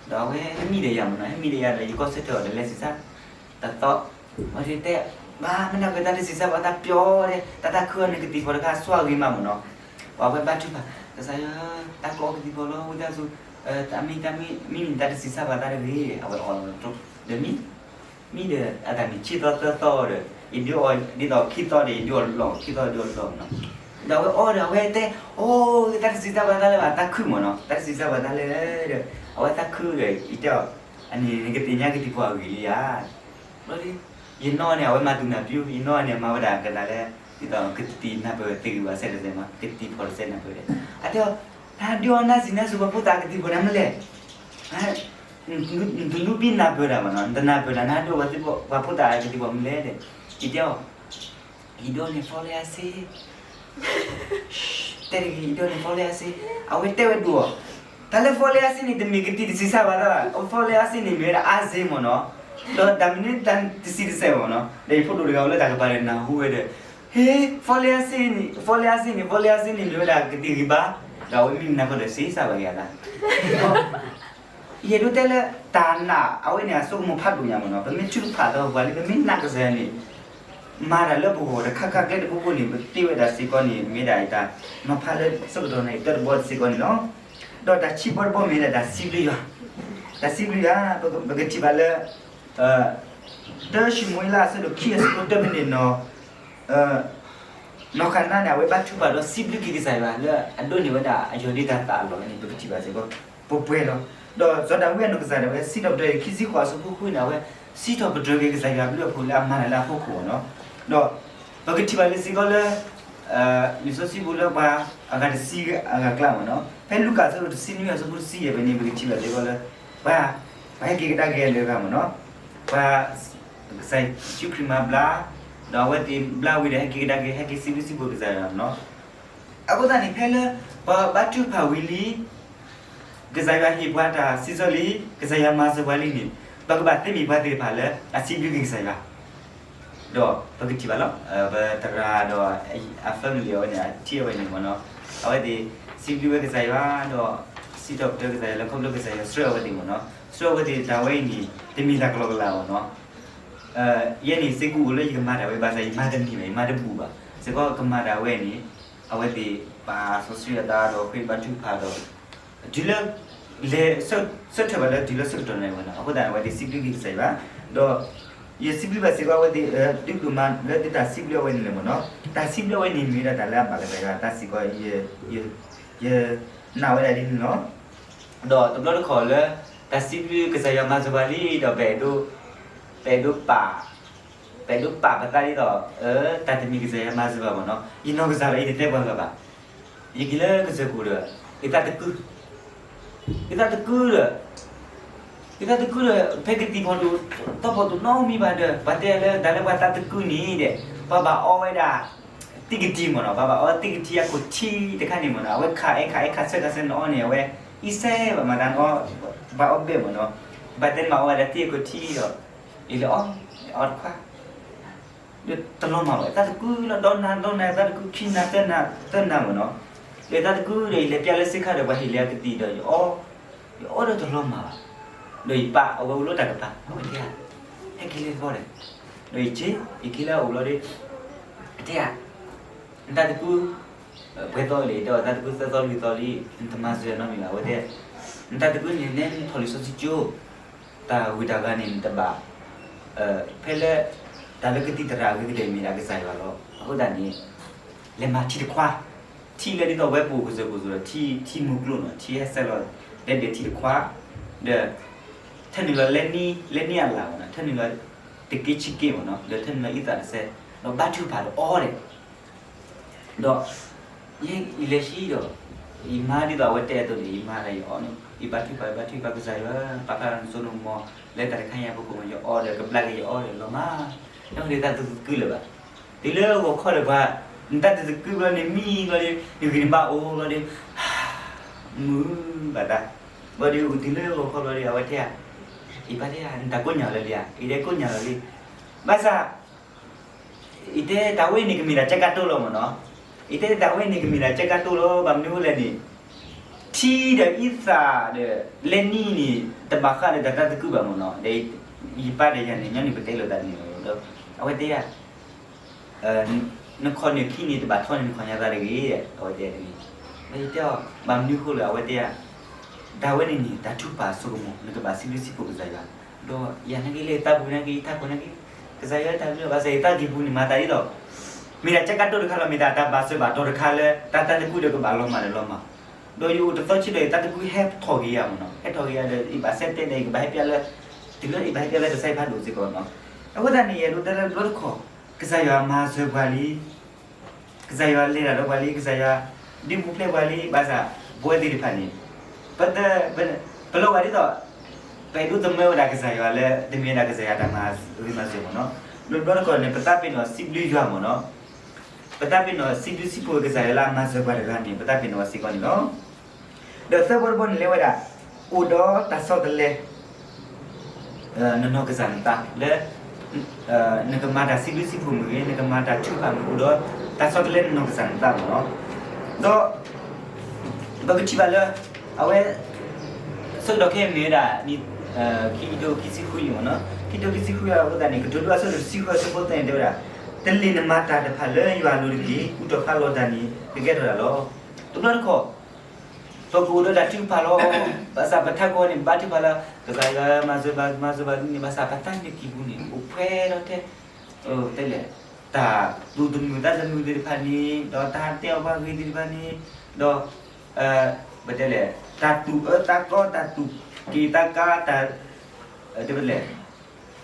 ဒီးအဝဲဟဲမံဒီးယၤမးနီၤ, ဟဲမံဒီးယၤဒီး ယကီၢ်ဆၢထၢၣ်အီၤဒီးလဲၤဆံးစၢ် တသီ, ဝဲတဲ ဘၣ်မနုၤကတၢ်တဆံးစၢ်ဘၣ်တၢ်ပျီဒဲး တၢ်တၢ်ခုအီၤန့ၣ် ကသံၣ်ဖီၣ်တခါ အစွါဂ့ၤမးမးနီၤ. ပှၤဝဲဘါထုကဖၣ် ကစၢ်ယွၤ တၢ်ကအီကသံၣ်ဖီၣ်လီၤ ဝံသးစူၤ တၢ်မံတၢ်မံ မံမံတၢ်တဆံးစၢ်ဘၣ်တၢ်တဂ့ၤ အဝဲအီၤလီၤ ဒီးမံ မံဒီး အတၢ်မံခံသီသၢသီဒီး ယဒုးအီၤဒ်သိးခံသီဒီး ယဒုးအီၤလီၤ ခံသီဒုးအီၤလီၤမးနီၤ. ဒီးအဝဲအီဒီး အဝဲတဲ အိၣ် တၢ်တဆံးစၢ်ဘၣ်တၢ်လၢၤဘၣ် တၢ်ခုမးနီၤ, တၢ်တဆံးစၢ်ဘၣ်တၢ်လၢၤဒီး အဝဲတၢ်ခုဒီး ယတဲအီၤ အန့ၣ် နကသ့ၣ်ညါကသံၣ်ဖီၣ်အဂ့ၢ်လံဧါ. ဘျီဒီး ယနီၢ်န့ၣ် အဝဲမၤသူၣ်နၢ်ပၠူ ယနီၢ်န့ၣ် မၤဝဲဒၣ်ကနၣ်လၢ ဒ်သိးကသံၣ်နၢ်ပၢၢ်တဂ့ၤဘၣ်စဲးတစဲးမး ကသံၣ်ဖီၣ်တစဲးနၢ်ပၢၢ်ဒီး အတဲအီၤ နဒုးအီၤနၢ်စံးနၢ်စူၤ ပှၤဖိသၣ်ကသံၣ်ဖီၣ်နၤမနုၤလဲၣ် နတနူဘံနၢ်ပၢၢ်တၢ်မးနီၤ, နတနၢ်ပၢၢ်တၢ် နဟးဒုးပှၤဖိသၣ်ကသံၣ်ဖီၣ်မနုၤလဲၣ်ဒီး ယတဲအီၤ ယဒိးန့ၢ် follower စ့ တဲတဂ့ၤ ယဒိးန့ၢ် follower စ့, အဝဲတဲဝဲဒိၣ်အီၤ, တၢ်လၢ follower စ့န့ၣ် တမ့ၢ်ကသံၣ်တဆံးစၢ်ဘၣ်တၢ်ဘၣ်, follower စ့န့ၣ် မ့ၢ်ဝဲဒၣ်အါစ့မ့ၢ်နီၤ, ဒီးတၢ်မနုၤတၢ်တဆံးတဆဲးမ့ၢ်နီၤ, ဒီးယဖိဒိၣ်တဂၤအိၣ်လၢတၢ်ကပၤဒီးနၢ်ဟူဝဲဒီး, ဟ့ follower စ့န့ၣ် follower စ့န့ၣ် follower စ့န့ၣ် မ့ၢ်ဝဲဒၣ်ကသံၣ်ဂံၢ်ဘါ, ဒီးအဝဲမံမနၤဃီဒီးစ့စၢ်ဘၣ်က့ၤအသး ယအဲၣ်ဒိးတဲလၢ တၢ်နာ်အဝဲန့ၣ် အစိကမီၤဖးဒိၣ်ညါမ့ၢ်နီၤ, ပမ့ၢ်ထုကဖၣ်သးပှၤလံ ပမ့ၢ်နာ်ကစၢ်ယွၤန့ၣ်, မၤတၢ်လၢပဂီၢ်တခါခါကျဲတဘိဘိန့ၣ် ပသ့ဝဲဒၣ်စ့ၢ်ကီးန့ၣ် မ့ၢ်ဒၣ်ယတၢ်နီၤဖးလၢဆၢကတီၢ်န့ၣ် တၢတဘီစ့ၢ်ကီးန့ၣ်လီၤ. ဒီးတၢ်ခံဘီတဘီမ့ၢ်ဒၣ်တၢ်စံးဘျုးယွၤ, တၢ်စံးဘျုးယွၤ ပကထံၣ်ဘၣ်လၢ တၢ ၡမူၤအ့လး အဆၢဒိၣ်ခံ အဆၢဖိတၢ ဖဲန့ၣ် နီၢ်ဃၤနါန့ၣ် အဝဲဘါထုကဖၣ်ဒီးစံးဘျုးက့ၤကစၢ်ယွၤလၢအဒိးန့ၢ်ဝဲဒၣ်အယီၢ်ဒ့တၢ်သးအလီၢ်န့ၣ် ပကထံၣ်ဘၣ်စ့ၢ်ကီး ပှဲၤပှဲၤလီၤ. ဒီးစီၤဒၤဝံးအနီၢ်ကစၢ်ဒၣ်ဝဲ စံးထီၣ်ပတြၢၤအံၤ ခံဆံဃိး အဆၢဖိဃုန့ၣ် အဝဲစံးထီၣ်ပတြၢၤက့ၤကစၢ်ယွၤအဘျုးအဖှိၣ်လၢအမၤတၢ်လၢအဖီခိၣ်မ့ၢ်နီၤ. ဒီးပကထံၣ်ဘၣ်လၢစ့ၢ်ကီးလၢ လံာ်စီဆှံပူၤလၢပှၤအဂၤတဆံအဂၤကျါမ့ၢ်နီၤ, ဖဲလူၤကၣ်အဆၢဒိၣ်တဆံနွံ အဆၢဖိတဆံယဲၢ်ဖဲန့ၣ် ပကထံၣ်ဘၣ်စ့ၢ်ကီးလၢ ပှၤ ပှၤဟဲက့ၤကဒါက့ၤအလၢအဂၤမ့ၢ်နီၤ, ပှၤ ကစၢ်ယ့ၣ်ၡူးခရံာ်မၤဘျါ, ဒီးအဝဲသ့ၣ်ဘျါဝံၤဒီး ဟဲက့ၤကဒါက့ၤ ဟဲက့ၤစံးဘျုးစံးဖှိၣ်ကစၢ်ယွၤမ့ၢ်နီၤ. အဃိသတးန့ၣ် ဖဲလၢ ပဘါထုကဖၣ်ဝံၤလံ ကစၢ်ယွၤဟ့ၣ်ပှၤတၢ်စံးဆၢလံ, ကစၢ်ယွၤမၤစၢၤပှၤလံန့ၣ် ပကဘၣ်သ့မ့ၢ်ပှၤသ့ၣ်တဖၣ်လၢအစံးဘျုးက့ၤကစၢ်ယွၤ, ဒီးပကထံၣ်ဘၣ်လီၤ. ပသရၣ်ဒီးအ family အဝဲန့ၣ် အထံၣ်အဝဲန့ၣ်မ့ၢ်နီၤ, အဝဲသ့ၣ်စံးဘျုးဝဲကစၢ်ယွၤ ဒီးစံးထီၣ်ပတြၢၤကစၢ်ယွၤလၢခီဖျိကစၢ်ယွၤဆှၢအဝဲသ့ၣ်မ့ၢ်နီၤ, ဆှၢအဝဲသ့ၣ်တၢ်ဝဲအံၤန့ၣ် တမ့ၢ်တၢ်ကလီကလီမ့ၢ်နီၤ. ယဲန့ၣ် စ့ၢ်ကီးအိၣ်လၢယကမၤတၢ်ဝဲဘၣ်ဆၣ် ယမၤတန့ၢ်ဘၣ် ယမၤတဘူၣ်ဘၣ်, စ့ၢ်ကီးကမၤတၢ်ဝဲန့ၣ် အဝဲသ့ၣ်ပာ်စီဆှံအသးဒီးဃ့ဘါထုကဖၣ်ဒီး တုၤလၢ လဲၤ ဆၢထၢၣ်ဘၣ်လၢတုၤလၢဆၢကတီၢ်န့ၣ်ဝဲနီၤ, အဃိသတးန့ၣ် အဝဲသ့ၣ်စံးဘျုးက့ၤကစၢ်ယွၤ, ဒီး ယစံးဘျုးဘၣ်စ့ၢ်ကီးအဝဲသ့ၣ် ဒုးဒိၣ်မးလၢဒုးတၢ်စံးဘျုးအဝဲန့ၣ်လီၤမ့ၢ်နီၤ. တၢ်စံးဘျုးအဝဲန့ၣ်မ့ၢ်ဝဲဒၣ်တၢ်လၢအဘၣ်ကစၢ်ယွၤတၢ်စ့ၢ်ကီး ယနာ်ဝဲဒၣ်ဒ်န့ၣ်လီၤ. ဒီးတဘျီတခီၣ်လၢ တၢ်စံးဘျုးကစၢ်ယွၤမၤစၢၤပှၤလံဒီး ပအဲၣ်ဒိး ပအဲၣ်ဒိးပာ် ပအဲၣ်ဒိးပာ်ပသးဒ်သိး တၢ်တမ့ၢ်ကစၢ်ယွၤမၤစၢၤဘၣ်မ့ၢ်နီၤ. ယနီၢ်ကစၢ်ဒီးယတတဲပှၤဂၤဘၣ်. ယက့ၤလၢကစၢၢ်ခိၣ်ဒီး ယသးတကု ယသးတကုဒီး ယသးတကုဒီး ဖဲကသံၣ်ဖီဒိၣ် သီဖီဒိၣ်နီတမံၤဘၣ်ဒီး ပှၤတဲလၢတၢ်လၢပှၤသးတကုန့ၣ်ဒီး ပှၤဘၣ်အီဝဲဒၣ် သံကတံၢ်မ့ၢ်နီၤ, ပှၤဘၣ်အီသံကတံၢ်အခိၣ်ထံတခါန့ၣ်မ့ၢ်နီၤ, အဝဲခးအဲၣ်ခးအဲၣ်ခးဆၢခးဆၢနအီန့ၣ် အဝဲ အံၤစဲဘၣ်မၤတၢ်နအီ, ဘၣ်အီဘဲၣ်မ့ၢ်နီၤ, ဘၣ်တဲမၤအီဝဲဒၣ်သံအခိၣ်ထံဒီး အံၤလဲၤအီ, အီတခွါ ဒီးတလီၤမၢ်ဘၣ်, သးတကုလီၤ ဒီနၤဒီနၤ သးတကုခံနၤသၢနၤ သၢနၤမ့ၢ်နီၤ, ဒီးသးတကုဒီး ယလဲၤပျၢ်လၢစ့ခါဒီး ပှၤဟ့ၣ်လၢအကသံၣ်ဒီး ယအီ, ယအီဒီးတလီၤမၢ်ဘၣ်, ဒီးယပၢ်အဝဲအိၣ်လၢတၢ်ကပၤ အဝဲတဲ ဟဲက့ၤလၢသီဒီး, ဒီးယက့ၤ ယက့ၤလၢအအိၣ်လီၤဒီး အတဲဧါ နတၢ်တကု ပှဲၤသီလံ, တဲအီၤ တၢ်တကုသၢသီလွံၢ်သီလံ, နတမၤစၢၤနီတမံၤဘၣ်, အဝဲတဲ နတၢ်တကုန့ၣ် နဲနထီၣ်လံာ်စီဆှံကၠိ, တၢ်ဂုၤတၢ်ဂၤန့ၣ် နတဘၣ်, ဖဲလၢ တၢ်လၢကသံၣ်သရၣ်အဂ့ၤကတၢၢ်မ့ၢ်ဒၣ်ကစၢ်ယွၤလီၤ. အဃိသတးန့ၣ် လဲၤမၤထံတခွါ, ထံလၢဒ်သိးဝဲပအိၣ်ကစၢၢ်ခိၣ်အသိးဒီး ထံမုၢ်ကျိၤနီၤ, ထံဟဲဆဲးလီၤ, လဲၤဒဲးထံတခွါ, ဒီး ထၢနုာ်လီၤ လဲနံၣ်အလၣ်မ့ၢ်နီၤ, ထၢနုာ်လီၤ တက့ဆံက့မ့ၢ်နီၤ, ဒီးထၢနုာ်လီၤအံသၣ်တစဲး, ဒီးဘါထုကဖၣ်ဒီးအီဒီး ဒီး ယဲယလဲၤဆံဒီး ယမါဒ်သိးအဝဲတဲအသိးန့ၣ် ယမါဒီးယအီန့ၣ် ယဘါထုကဖၣ် ယဘါထုကဖၣ် ကစၢ်ယွၤ ပာ်ဖျါလီၤနစိနကမီၤ လၢတၢ်တခါအံၤအပူၤ ယအီဒီးကဘျါက့ၤယအီဒီးလီၤမၢ်, တၢ်တသးတကုလၢၤဘၣ်, တုၤလၢဂီၤခီလၢၤပှၤ နတၢ်တသးတကုဘျီန့ၣ် မံဘျီဒီး နဂံၢ်နဘါအိၣ်ဘျီဒီး မုာ်ဘၣ်သး, ဘျီဒီးအိၣ်တုၤလၢဂီၤခီဘျီဒီး အဝဲတဲဧါ, ယဘါတဲဧါ နတၢ်ကိးညါလၢာ်လံဧါ, ယတဲကိးညါလၢာ်လံ, ဘၣ်ဆၣ် ယတဲတၢ်ဝဲန့ၣ်ကမ့ၢ်ဒၣ်ကဲကးတိၢ်လီၤမ့ၢ်နီၤ, ယတဲတၢ်ဝဲန့ၣ်ကမ့ၢ်ဒၣ်ကဲကးတိၢ်လီၤ ဘၣ်မနုၤအဃိလဲၣ်န့ၣ်, ထံဒီးအံသၣ်ဒီး လဲနံၣ်န့ၣ် တဘၣ်ဃးဒီးတၢ်တသးတကုဘၣ်မ့ၢ်နီၤ, ဒီးယပၢ်ဒီးယၤန့ၣ် ညီနုၢ်ပတဲလိာ်သးန့ၣ်လီၤ, ဒီးအဝဲတဲယၤ နခီၣ်န့ၢ်ခံန့ၣ် တဘၣ်ထီန့ၢ်နခီၣ်ညါသးတဂ့ၤ, အဝဲတဲတဂ့ၤ, ဒီးယတဲအီၤ ဘၣ်မနုၤအဃိလဲၣ် အဝဲတဲယၤ တၢ်ဝဲန့ၣ်န့ၣ် တၢ်ထုကဖၣ်အစိကမီၤ နကဘၣ်စံးဘျုးစံးဖှိၣ်ကစၢ်ယွၤ, ဒီးယၤနာ်က့လၢယသးပူၤနာ်က့ ယထးခိၣ်နာ်က့ ကစၢ်ယွၤတၢ်ဘျုးဘၣ်ဆၣ် ယသးကံၢ်ပူၤန့ၣ် မၤသးဒ်သိး မ့ၢ်ဒၣ်ကဲကးတိၢ်တခါလီၤ, မ့ၢ်ဒၣ်တၢ်ဘၣ်စၢၤဘၣ်တီၤတခါလၢ တၢ်တၢ်တကူဒီးကဘၣ်လီၤမၢ်ဒီးလီၤမၢ်, ဒီးယအိၣ်တသီဆံဒီး ယသးတကူဟဲထီၣ်က့ၤယၤမ့ၢ်နီၤ, ဟဲထီၣ်က့ၤယၤဒီး ယဘၣ်ဆဲးတဲန့ၣ် ယကဘၣ်ဟဲပျၢ်လၢ တုၤလၢယဘၣ်ဟဲပျၢ်လၢကစၢ်ယွၤဖးဒိၣ်စ့ၢ်ကီးနီၤ, အဃိသတးန့ၣ် ယအဲၣ်ဒိးတဲလၢတဘျီတခီၣ် ကစၢ်ယွၤမၤစၢၤပှၤလံ ကစၢ်ယွၤလဲၤတၢ်ဒီးပှၤလံ, ကစၢ်ယွၤဒုးပူၤဖျဲးပှၤလံ, ဘၣ်ဆၣ် ပဝဲသ့ၣ်တဖၣ်န့ၣ် ပ ပလီၤဂာ်ဒ်သိး ပအဲၣ်ဒိးသမၢဝဲဒၣ်ကစၢ်ယွၤလၢ တမ့ၢ်ဝဲဒၣ်ကစၢ်ယွၤတၢ်မၤဂ့ၤမၤစၢၤမ့ၢ်နီၤ, ဒီးတဘျီတခီၣ်န့ၣ် ပသးပ့ၤနီၣ်စံးဘျုးယွၤမ့ၢ်နီၤ, ပသးပ့ၤနီၣ်စံးဘျုးစံးဖှိၣ်ကစၢ်ယွၤလၢအမၤစၢၤပှၤတဂၤန့ၣ် ပသးပ့ၤနီၣ်စ့ၢ်ကီးန့ၣ်လီၤ. ဒီးသၢဘီတဘီန့ၣ်လဲၤဝဲဒၣ် အိၣ်ဒီးတၢ်ဆီတလဲ နနီၢ်ကစၢ်နသးလၢ နကမၤတၢ်စံးဘျုးစံးဖှိၣ်မ့ၢ်ဂ့ၤ, နကမၤတၢ်ထုကဖၣ်မ့ၢ်ဂ့ၤ, အိၣ်ဒီးတၢ်ဆီတလဲနနီၢ်ကစၢ်နသးမ့ၢ်နီၤ, ဒီး ပကထံၣ်ဘၣ်လၢ အဝဲ ဆၢကတီၢ်ခဲအံၤမ့ၢ်ဝဲဒၣ် ခံကထိခံဆံဃုအံၤမ့ၢ်နီၤ, ခံကထိခံဆံဃုအဃိသတးန့ၣ် ကတိၤဒိအဆၢဒိၣ်တဆံဃုအဆၢဖိသၢန့ၣ် တဲဝဲဒၣ်, တလ့ၢ်နမၤတၢ်တဖၣ်လၢယွၤအလိၤတက့ၢ်, ကူၣ်ထီၣ်ဖးလီၤတၢ်န့ၣ် ကကဲထီၣ်တၢ်လီၤ. တဘျီတခီၣ် ပကအိၣ်ဒီးတၢ်ထုကဖၣ်လီၤ. ဘၣ်ဆၣ်ပထးခိၣ်န့ၣ် ဘါထုကဖၣ်လၢ ကစၢ်ယွၤမၤစၢၤဘၣ် မၤစၢၤဘၣ်ဒ်န့ၣ် ဘၣ်ဆၣ်ပသးန့ၣ်ကံၢ်ပူၤန့ၣ် အိၣ်ဖှဲထီၣ်ထဲ တဲလဲၣ် တၢ်သူၣ်တမုာ်သးတမုာ်သ့ၣ်တဖၣ်န့ၣ် ဒီးတၢ်တဲအီၣ်ပှၤဂ့ၤသ့ၣ်တဖၣ်န့ၣ် ဒီး ပတဲလဲၣ် တၢ်သူၣ်အၢသးကီ တၢ်သူၣ်က့ၤသးကါ တၢ် တဲလဲၣ်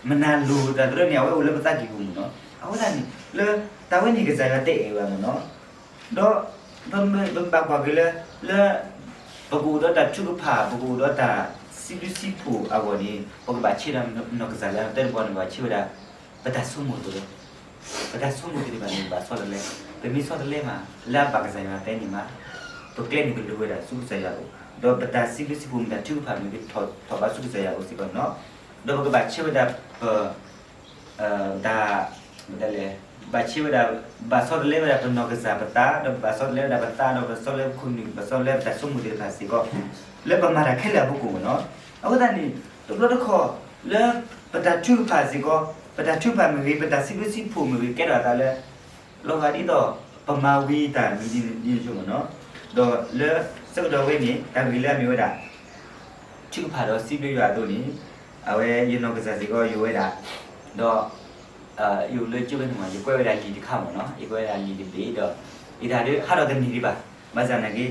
မနၤလိၤတၢ်တရၢန့ၣ် အဝဲအိၣ်လၢပသးကံၢ်ပူၤမ့ၢ်နီၤ. အဃိသတးန့ၣ် လၢ တၢ်ဝဲန့ၣ်ကစၢ်ယွၤတအဲၣ်ဝဲမ့ၢ်နီၤ. ဒီး ပမ့ၢ်ဘၣ်ကွၢ်က့ၤလၢ လၢ ပကအိၣ်ဒီးတၢ်ထုကဖၣ် ပကအိၣ်ဒီးတၢ်စံးဘျုးစံးဖှိၣ်အဂီၢ်န့ၣ် ပကဘၣ်ဆၢဒၣ်နီၢ်ကစၢ်လၢတၢ်တဘီန့ၣ် ပဘၣ်ဆၢဝဲဒၣ် ပတၢ်ဆိကမိၣ်အသိးလီၤ. ပတၢ်ဆိကမိၣ်သ့ၣ်တဖၣ်န့ၣ် ဘၣ်ဆီတလဲ, ပမ့ၢ်ဆီတလဲမး လၢအဘၣ်ကစၢ်ယွၤတဲန့ၣ်မး ပကျဲန့ၣ်ကလူၤဝဲဒၣ်ဆူကစၢ်ယွၤအအိၣ်, ဒီးပတၢ်စံးဘျုးစံးဖှိၣ်မ့ၢ်တၢ်ထုကဖၣ်မ့ၢ်ဂ့ၤ ထီၣ်ဘးဆူကစၢ်ယွၤအအိၣ်စ့ၢ်ကီးန့ၣ်လီၤ. ဒီးပကဘၣ်ဆၢဝဲဒၣ်ပ တၢ် ဒ်လဲၣ်, ဘၣ်ဆၢဝဲဒၣ် ဘၣ်ဆီတလဲဝဲဒၣ်ပနီၢ်ကစၢ်ပသး ဒီးဘၣ်ဆီတလဲဝဲဒၣ်ပသး ဒီးဘၣ်ဆီတလဲပခိၣ်နူာ် ဘၣ်ဆီတလဲပတၢ်ဆိကမိၣ်သ့ၣ်တဖၣ်စ့ၢ်ကီး လၢပမၤတၢ်ခဲလၢာ်အဖီခိၣ်မ့ၢ်နီၤ. အဃိသတးန့ၣ် တဘျီတခီၣ် လၢပတၢ်ထုကဖၣ်စ့ၢ်ကီး ပတၢ်ထုကဖၣ်မ့ၢ်ဂ့ၤ ပတၢ်စံးဘျုးစံးဖှိၣ်မ့ၢ်ဂ့ၤ ကဲထီၣ်အသးလၢ လီၤဂာ်ဒ်သိး ပမၤဝံၤတၢ်မံၤဒ်န့ၣ်ဆိမ့ၢ်နီၤ. ဒီးလၢဆၢကတီၢ်ဝဲန့ၣ် တၢ်ဂ့ၢ်လၢအမ့ၢ်ဝဲဒၣ် ထုကဖၣ်ဒီးစံးဘျုးယွၤအသိးန့ၣ် အဝဲယနီၢ်ကစၢ်စ့ၢ်ကီး ယအိၣ်ဝဲဒၣ် ဒီး ယအိၣ်လၢကၠိဖဲန့ၣ်မး ယကွဲးဝဲဒၣ်လံာ်တခါမ့ၢ်နီၤ, ယကွဲးဝဲဒၣ်လံာ်တဘ့ၣ်ဒီး ယတၢ်ဒုးဟးထီၣ်တန့ၢ်ဒံးဘၣ်. ဘၣ်ဆၣ်သနာ်က့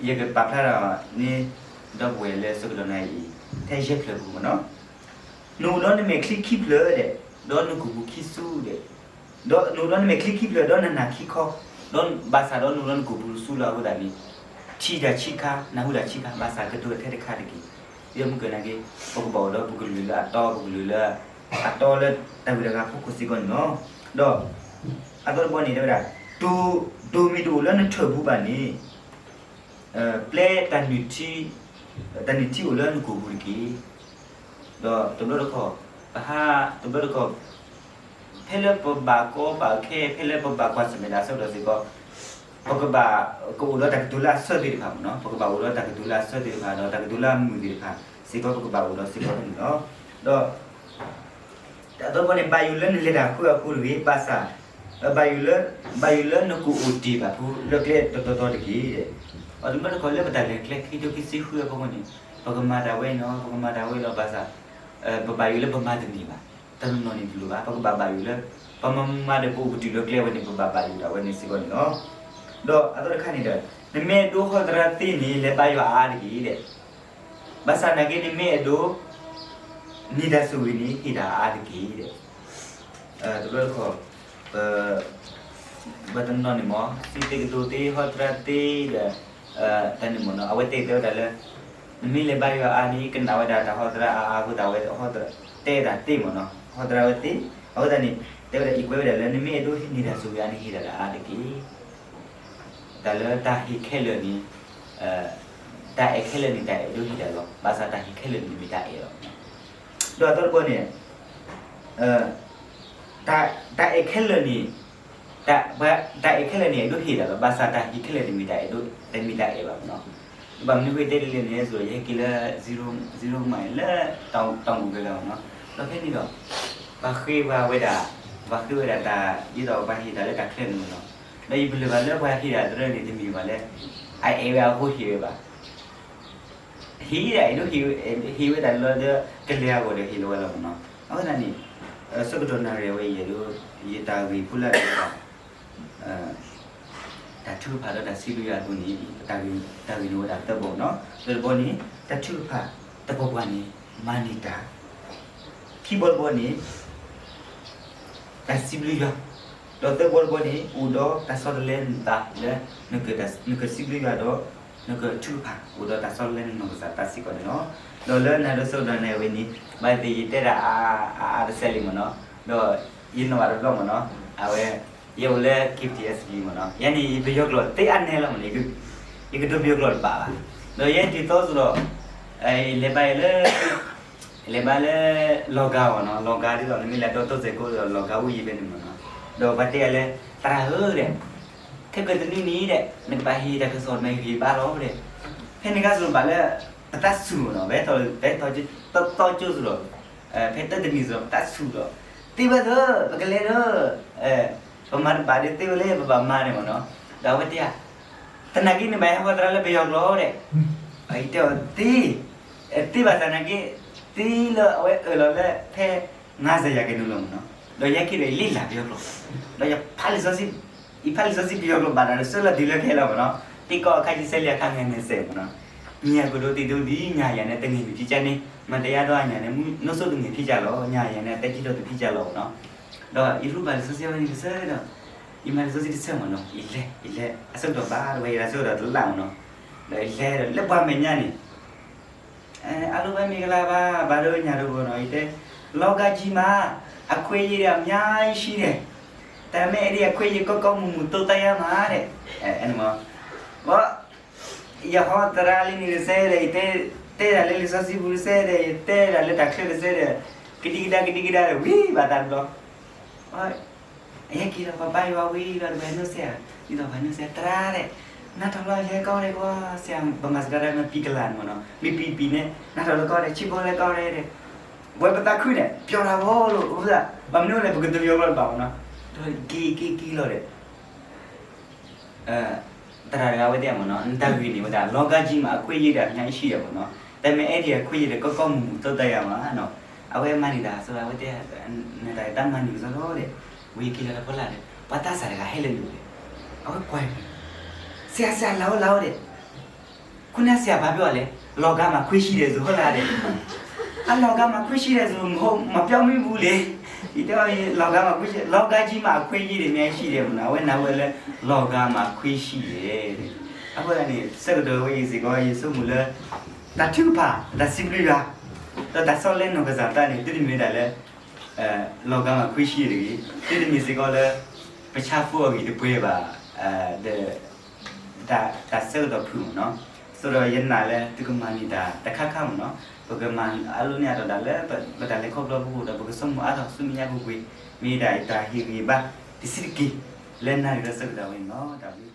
ယကပာ်ဖျါထီၣ်န့ၢ် ဒီပုၢ်ဝဲၢ်လၢဆၢကတီၢ်နၣ်ရံၣ်အံၤ ထဲယဲၢ်ဖျၢၣ်ပူၤမ့ၢ်နီၤ. နအိၣ်ဒီးနမဲာ်ချံခံဖျၢၣ်ဒီး ဒီးနကူာ်ပူၤခံဆူဒီး ဒီးနအိၣ်ဒီးနမဲာ်ချံခံဖျၢၣ် ဒီးနနၢ်ခံခီ, ဒီးဘၣ်ဆၣ်ဒီးနအိၣ်ဒီးနကူာ်ပူၤဆူလီၤအဃိသတးန့ၣ် ထံၣ်တၢ်ဆံးခါ နၢ်ဟူတၢ်ဆံးခါ ဘၣ်ဆၣ်ကတိၤထဲတခါတက့ၢ်. ဒ်မုၢ်ကနၣ်က့ ပကဘၣ်အိၣ်ဒီးပကလုာ်လၢအတီ ပကလုာ်လၢ အတီလၢတၢ်ဂုၤတၢ်ဂၤဖီခိၣ်စ့ၢ်ကီးန့ၣ်လီၤ. ဒီး အသီတဘီန့ၣ် တဲဝဲဒၣ် တိၢ် တိၢ်မ့ၢ်တအိၣ်လၢနထၢၣ်ပူၤဘၣ်န့ၣ် ပျဲတၢ်နုၢ်ထံ တၢ်နုၢ်ထံအိၣ်လၢနကူာ်ပူၤတက့ၢ်. ဒီးတဘျီတခီၣ် ပဟး တဘျီတခီၣ် ဖဲလၢပဘၣ်ကီဘၣ်ခဲ ဖဲလၢပဘၣ်ကွၢ်ဆၢၣ်မဲာ်တၢ်ဆၢကတီၢ်စ့ၢ်ကီး ပကဘၣ် ကအိၣ်ဒီးတၢ်ကတိၤလၢအဆၢသ့ၣ်တဖၣ်မ့ၢ်နီၤ, ပကဘၣ်အိၣ်ဒီးတၢ်ကတိၤလၢအဆၢသ့ၣ်တဖၣ် ဒီးတၢ်ကတိၤလၢအမုာ်သ့ၣ်တဖၣ်စ့ၢ်ကီး ပကဘၣ်အိၣ်ဒီးစ့ၢ်ကီးန့ၣ်လီၤ. ဒီး တၢ်သီတဘီန့ၣ် ဘၣ်ယိၣ်လၢနလဲၤတၢ်ဃုအဃိတဂ့ၤ, ဘၣ်ဆၣ် ဘၣ်ယိၣ်လၢ ဘၣ်ယိၣ်လၢနကအိၣ်တ့ၢ်ဘၣ်ဖုလၢကျဲတတီၤတီၤတက့ၢ်. အတဘျီတခီၣ်လၢပတၢ်လဲၤကျဲခံထိခံဆံဃုအဖီခိၣ်န့ၣ် ပကမၤတၢ်ဝဲန့ၣ်လီၤ, ပကမၤတၢ်ဝဲလီၤ, ဘၣ်ဆၣ် ပဘၣ်ယိၣ်လၢပမၤတန့ၢ်ဘၣ်, တနီၤနီၤန့ၣ်တလိၣ်ဘၣ်, ပကဘၣ်ဘၣ်ယိၣ်လၢ ပမၤမၤဒီးပအိၣ်ပတုာ်လၢကျဲဝဲန့ၣ် ပဘၣ်ဘၣ်ယိၣ်တၢ်ဝဲန့ၣ်စ့ၢ်ကီးန့ၣ်လီၤ. ဒီးအသီတခါန့ၣ်ဒီး နမ့ၢ်အဲၣ်ဒိးဟီၣ်သရၣ်သ့န့ၣ် လဲၤဘါယွၤအါအါတက့ၢ်ဒီး ဘၣ်ဆၣ်သနာ်က့ နမ့ၢ်အဲၣ်ဒိး န့ၢ်တၢ်ဆိၣ်ဂ့ၤန့ၣ် ဟ့ၣ်တၢ်အါတက့ၢ်ဒီး တဘျီတခီၣ် ပ ပှၤတနီၤန့ၣ်မ့ၢ် စံးသ့ကတိၤသ့ ဟီၣ်သရၣ်သ့ဒီး တၢ်န့ၣ်မ့ၢ်နီၤ အဝဲသ့ၣ်တဲဝဲဒၣ်လၢ နမ့ၢ်လဲၤဘါယွၤအါန့ၣ် ကနၣ်ဝဲဒၣ်တၢ်ဟီၣ်သရၣ်အါအါအဃိသတး အဝဲတဲတၢ်သ့မ့ၢ်နီၤ ဟီၣ်သရၣ်ဝဲသ့ အဃိသတးန့ၣ် တဲဝဲဒၣ် အံၤကွဲးဝဲဒၣ်လၢ နမ့ၢ်အဲၣ်ဒိးန့ၢ်တၢ်ဆိၣ်ဂ့ၤအါန့ၣ် ဟ့ၣ်တၢ်ဒီးအါတက့ၢ်. တၢ်လၢတၢ်ဟ့ၣ်ခဲလၢာ်န့ၣ် တၢ်အဲၣ်ခဲလၢာ်န့ၣ် တၢ်အဲၣ်ဒိးဟ့ၣ်တၢ်လီၤ. ဘၣ်ဆၣ်တၢ်ဟ့ၣ်ခဲလၢာ်န့ၣ် မ့ၢ်တၢ်အဲၣ်လီၤ. ဒီးအသီတဘီန့ၣ် တၢ်အဲၣ်ခဲလၢာ်န့ၣ် တၢ်အဲၣ်ခဲလၢာ်န့ၣ် အဲၣ်ဒိးဟ့ၣ်တၢ်လီၤ. ဘၣ်ဆၣ်တၢ်ဟ့ၣ်ခဲလၢာ်န့ၣ် မ့ၢ်တၢ်အဲၣ်ဒိး တမ့ၢ်တၢ်အဲၣ်ဘၣ်မ့ၢ်နီၤ. ဘၣ်မနုၤဃိတဲဒ်လဲၣ်န့ၣ် ယဟဲက့ၤလၢ zero mile လၢ တောင်ငူ ကဂၤမ့ၢ်နီၤ. ဒီးဖဲန့ၣ်ဒီး ပှၤဃ့ပှၤဝဲဒၣ် ပှၤဃ့ဝဲဒၣ်တၢ် ဒ်သိးပှၤဟ့ၣ်တၢ်လၢတၢ်ချၢန့ၣ်မ့ၢ်နီၤ. ဒီးယပလၢၢ်ဘၣ်လၢပှၤဟ့ၣ်တၢ်တရၢန့ၣ် တမ့ၢ်ဘၣ်လၢ အအဲၣ်ဝဲအဃိဟ့ၣ်ဝဲဘၣ် ဟ့ၣ်ဒၣ်အံၤဒိ ဟ့ၣ်ဝဲဒၣ်လၢ ကလဲၤအဂီၢ်ဒီးဟ့ၣ်လီၤဝဲလီၤမ့ၢ်နီၤ. အဃိသတးန့ၣ် ဆၢကတီၢ်နၣ်ရံၣ်ဝဲအံၤဒီး ယတၢ်ဂ့ၢ်ဖိလၢ တၢ်ထုကဖၣ်ဒီးတၢ်စံးဘျုးယွၤအသိးန့ၣ် တၢ်ဂ့ၢ်န့ၣ်အိၣ်ဝဲဒၣ်သၢဘီမ့ၢ်နီၤ. တဘီန့ၣ် တၢ်ထုကဖၣ် တဘီဘၣ်န့ၣ် မၤန့ၢ်တၢ် ခံဘီတဘီန့ၣ် တၢ်စံးဘျုးယွၤ, ဒီးသၢဘီတဘီန့ၣ် အိၣ်ဒီးတၢ်ဆီတလဲနသးလၢ နကစံးဘျုးယွၤဒီး နကထုကဖၣ် အိၣ်ဒီးတၢ်ဆီတလဲနနီၢ်ကစၢ်သးစ့ၢ်ကီးန့ၣ်လီၤ. ဒီးလၢနၤဒီးဆၢကတီၢ်နၣ်ရံၣ်ဝဲန့ၣ် ဘၣ်သ့ၣ်ယတဲဒၣ်အါအါတစဲးလံမ့ၢ်နီၤ, ဒီးယနီၣ်ဘၣ်တဘျီမ့ၢ်နီၤ, အဝဲ ယအိၣ်လၢ K F T S B မ့ၢ်နီၤ, ယၤန့ၣ် ယပယီၤကျိာ်သ့အါနဲလီၤမ့ၢ်နီၤ, ယကဒိးပယီၤကျိာ်တဘၣ်ဘၣ်, ဒီးယဲတုၤသီစ့ၢ်ဒီး လဲၤဘါယဲလၢ လဲၤဘါလၢ လီၤဂာ်အီၤနီၤ, လီၤဂာ်ဒ်သိး နမ့ၢ်လဲၤဒီးတိစဲးကိးဒီး လီၤဂာ်အိၣ်ယံၤဖဲန့ၣ်မ့ၢ်နီၤ, ဒီးပှၤတဲယၤလၢ သရၣ်ဧၢဒီး ခဲကတနွံနံၤဒီး နကဘၣ်ဟ့ၣ်တၢ်ကစီၣ်မ့ၢ်ဂ့ၤဘၣ်လီၤဒီး, ဖဲန့ၣ်ခါစ့ၢ်ဒီးဘၣ်လၢ ပသးဆူၣ်မ့ၢ်နီၤ, ဖဲထီၣ် ဖဲထီၣ်သီကၠိစ့ၢ်ဒီး ဖဲတၢတနံၤစ့ၢ်ဒီး ပသးဆူၣ်ဒီး သ့ဝဲသၢ ပကလဲၤဒီး ပမၤတဘၣ်ဒီးသ့ဝဲလၢပဘၣ်မၤန့ၣ်မ့ၢ်နီၤ, ဒီးအဝဲတဲယၤ သနာ်က့န့ၣ်ဘၣ်ဟဲဃီသရၣ်လၢပယီၤကျိာ်ဒီး, အတဲအီၤသ့, သ့ဘၣ်သနာ်က့, သ့လၢအဝဲအၢၣ်လီၤလၢဖဲ ငါးဆယ်ရာခိုင်နှုန်းလီၤမ့ၢ်နီၤ, ဒီးယဲခံဒီးယလ့လၢပယီၤကျိာ်, ဒီးယဖးလံာ်စီဆှံ, ယဖးလံာ်စီဆှံပယီၤကျိာ်ဘၣ်ဒီး ဆၢလီၤတုၤလၢခဲလီၤမ့ၢ်နီၤ, တ့ကီၢ်အခါဆံဆဲလံ အခါငယ်းဆဲးမ့ၢ်နီၤ, ညီအစ်ကိုတို့ သင်တို့သည် ငါအရာနဲ့ တငယ်မဖြစ်ကြနှင့်, မတရားသောအရာနဲ့ နှုတ်ဆိတ်တငယ်ဖြစ်ကြလော့, ငါအရာနဲ့ အသက်ကြီးတော်သူဖြစ်ကြလော့မ့ၢ်နီၤ, ဒီးယရူၢ်ဘၣ်လံာ်စီဆှံဝဲန့ၣ်တဆၢဒီး ယမၤလံာ်စီဆှံတဆၢမ့ၢ်နီၤ, ယလဲၤ ယလဲၤ အဆၢကတီၢ်ဘၣ်တဝဲ ယတၢ်ဆၢကတီၢ်တလၢမ့ၢ်နီၤ, ဒီးယလဲၤဒီးလၢပှၤမဲာ်ညါန့ၣ် အားလုံးပဲမင်္ဂလာပါ, ဘာတို့ညာတို့ပေါ့နော်, ယတဲ လောကကြီးမှာ အခွင့်အရေးတွေအများကြီးရှိတယ်, ဒါပေမဲ့ အဲ့ဒီအခွင့်အရေး ကောင်းကောင်းမွန်မွန် သုံးသပ်ရမှာတဲ့, အဲ့နော်, ယဟီသရၣ်လံန့ၣ်တစဲးဒီး ယတဲ တဲဒၣ်လၢလံာ်စီဆှံပူၤတစဲးဒီး ယတဲဒၣ်လၢတၢ်ချၢတစဲးဒီး ကဒံကဒါ ကဒံကဒါဒီး ဝံၤဘၣ်သးတဘျီ အဟဲက့ၤဒီး ပဘါယွၤဝံၤဒီး တပှဲၤနိၣ်စဲးဧါ, ဒ်သိးပှဲၤနိၣ်စဲး သရၣ်ဒီး နၤထီၣ်လီၤယဲကီၢ်ဒီးကွၢ် စဲး ပမၤစကားတၢ်မ့ၢ် ပံၤကလၤန့ၣ်မ့ၢ်နီၤ, မ့ၢ်ပံၤပံၤန့ၣ် နၤထီၣ်လၢကီၢ်ဒီး ဆံဘိလဲကီၢ်ဒီး ဝဲပသးခုန့ၣ် ပျီတၢ်ဝဲလိာ် အိၣ်ဖဲဒၣ် ဘၣ်မနုၤလဲၣ် ပကတပျီၤဘၣ်ဘၣ်မ့ၢ်နီၤ, ဒီးက့ၤက့ၤက့ၤလီၤဒီး သရၣ်တဂၤဝဲတဲမ့ၢ်နီၤ, နတၢ်ဂ့ၢ်န့ၣ်ဝဲဒၣ် လောကကြီးမှာ အခွင့်အရေးတွေအများကြီးရှိတယ်ပေါ့နော်, ဒါပေမဲ့ အဲ့ဒီအခွင့်အရေးတွေ ကောင်းကောင်းမွန်မွန် သုံးသပ်ရမှာနော်, အဝဲမၤန့ၢ်တၢ် ဆိဝဲတဲ နတၢ်မၤန့ၢ်ကစီဒီး ဝံၤက့ၤလီၤတၢ်ဖီလာ်ဒီး ပှၤသးစၢ်တဂၤဟဲလၢနုာ်ဒီး အဝဲကွၢ် ဆရာဆရာ လာအိၣ် လာအိၣ်ဒီး ခုနဆရာဘာပြောလဲ လောကမှာ ခွေးရှိတယ်ဆို ဟုတ်လားတဲ့ အလောကမှာ ခွေးရှိတယ်ဆို မဟုတ် မပြောမိဘူးလေ ဒီတော့ လောကမှာ ခွေးရှိ လောကကြီးမှာ ခွေးကြီးတွေ အများကြီးရှိတယ် မနော် အဝဲနာ်ဝဲလၢ လောကမှာ ခွေးရှိတယ် အဃိန့ၣ် ဆၢကတီၢ်ဝဲအံၤစ့ၢ်ကီး ယဆိကမိၣ်လၢ တၢ်ထုကဖၣ် တၢ်စံးဘျုးယွၤ ဒီးတၢ်ဆီတလဲနီၢ်ကစၢ်သးန့ၣ် သုတမ့ၢ်ဝဲဒၣ်လၢ လောကမှာ ခွေးရှိတယ်တဂ့ၤ သုတမ့ၢ်စ့ၢ်ကီးလၢ ပဆါဖိအဂံၢ်တပှဲၤဘၣ် ဒီး တၢ်ဆၢကတီၢ်ဖုၣ်မ့ၢ်နီၤ, ဆိုတော့ ယနာ်လၢသုကမၤန့ၢ်တၢ်တခါခါမ့ၢ်နီၤ, ပကမၤအါလိန့ၢ်အါထီၣ်ဒၣ်လၢ ပတၢ်လဲၤခီဖျိပူၤဒီး ပကဆိကမိၣ်အါထီၣ်ဆူမဲာ်ညါပူၤကွံာ်, မ့ၢ်ဒၣ်ယတၢ်ဟ့ၣ်ဂံၢ်ဘါ တဆံးတက့ၢ် လၢနၤဒီးဆၢကတီၢ်ဝဲန့ၣ်လီၤ. တၢ်ဘျုး